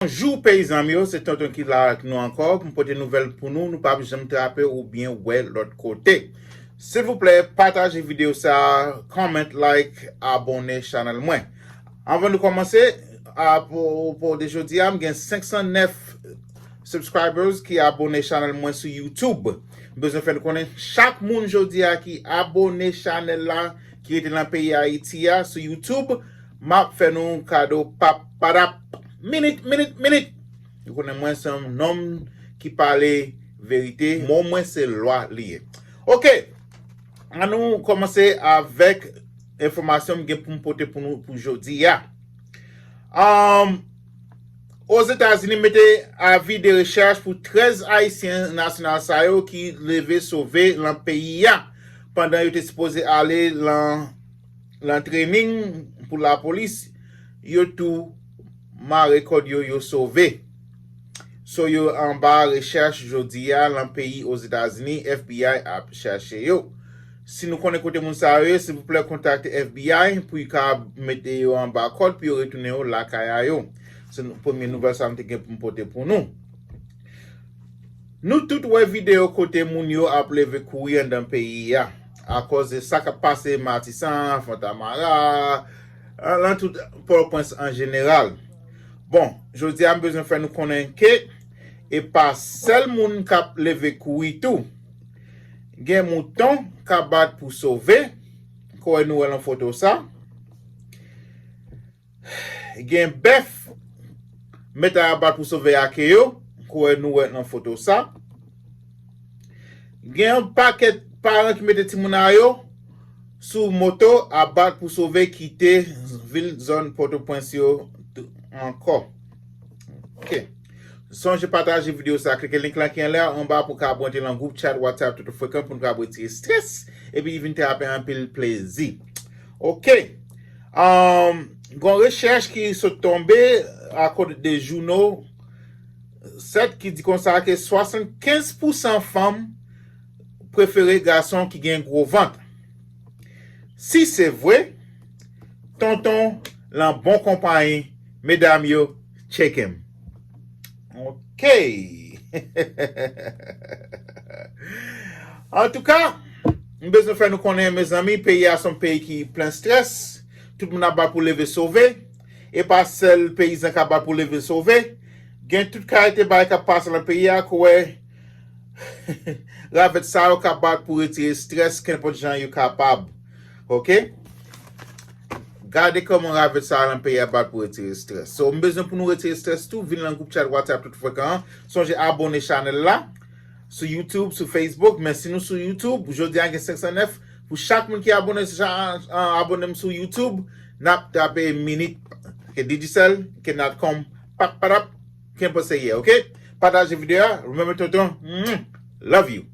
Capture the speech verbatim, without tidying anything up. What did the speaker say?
Bonjou peyizan m yo, se Tonton ki la ak nou ankò pou m pote nouvèl pou nou, nou p ap janm trape oubyen wè lòt kote. Silvouplè, pataje videyo sa, comment, like, abòne chanèl mwen. Anvan nou kòmanse, a pwopo de jodi a, m gen senk san nèf subscribers ki abòne chanèl mwen sou YouTube. M bezwen fè nou konnen chak moun jodi a ki abòne chanèl la, ki rete nan peyi Ayiti a sou YouTube, m ap fè nou kado papadap. Minit, minit, minit. Nou konnen mwen se yon nonm ki pale verite. Mo mwen se lwa li ye. Ok. An nou kòmanse avèk enfòmasyon m gen pou m pote pou nou pou jodi a. Um, Ozetazini mete avi de rechèch pou trèz Ayisyen nasyonal sa yo ki leve sove lan peyi a, pandan yo te sipoze ale lan, lan trening pou lapolis, yo tou mare kòd yo, yo sove. So yo anba rechèch jodi a lan peyi Ozetazini, F B I ap chèche yo. Si nou konnen kote moun sa yo ye, silvouplè kontakte F B I pou yo ka mete yo anba kòd pou yo retounen yo lakay a yo. Se nou- premye nouvèl sa m te gen pou m pote pou nou. Nou tout wè videyo kote moun yo ap leve kouri anndan peyi a, akòz de sa k ap pase Matisan, Fontamara, lan tout Pòtoprens an jeneral. Bon, jodi a m bezwen fè nou konnen ke e pa sèl moun k ap leve kouri tou. Gen mouton k ap bat pou sove, kòm nou wè lan foto sa. Gen bèf mèt a bat pou sove ake yo, kòm nou wè lan foto sa. Gen yon pakèt paran ki mete timoun a yo sou moto ap bat pou sove kite vil zòn Pòtoprens yo tou ankò. Ok. Sonje pataje videyo sa, klike link lan ki anlè a anba pou ka ap rantre lan gwoup chat WhatsApp Tonton Frekan pou nou ka ap retire strès epi vin trape anpil plezi. Ok. Um, gon rechèch ki sot tonbe akoz de Juno sèt ki di konsa ke swasannkenz pousan fanm prefere gason ki gen gwo vant. Si se vre, Tonton lan bon konpayi, medam yo, tcheke m. Ok. Antouka, m bezwen fè nou konnen, mezanmi, peyi a se yon peyi ki plen strès. Tout moun ap bat pou leve sove. E pa sèl peyizan k ap bat pou leve sove. Gen tout kalite bagay k ap pase lan peyi a, kòm ravèt sa yo k ap bat pou retire strès kenpòt jan yo kapab. Ok? Gade kòman ravèt sa yo lan peyi a bat pou retire strès. So, m bezwen pou nou retire strès tou, vin lan gwoup chat WhatsApp Tonton Frekan an. Sonje abòne chanèl la sou YouTube, sou Facebook. Men si nou sou YouTube, jodi a gen senk san nèf. Pou chak moun ki abòne, abòne m sou YouTube, n ap trape minit. Ke Digicel, ke Natcom, pap, patap, kenbe sèye, ok? Pataje videyo a, remember Tonton, love you.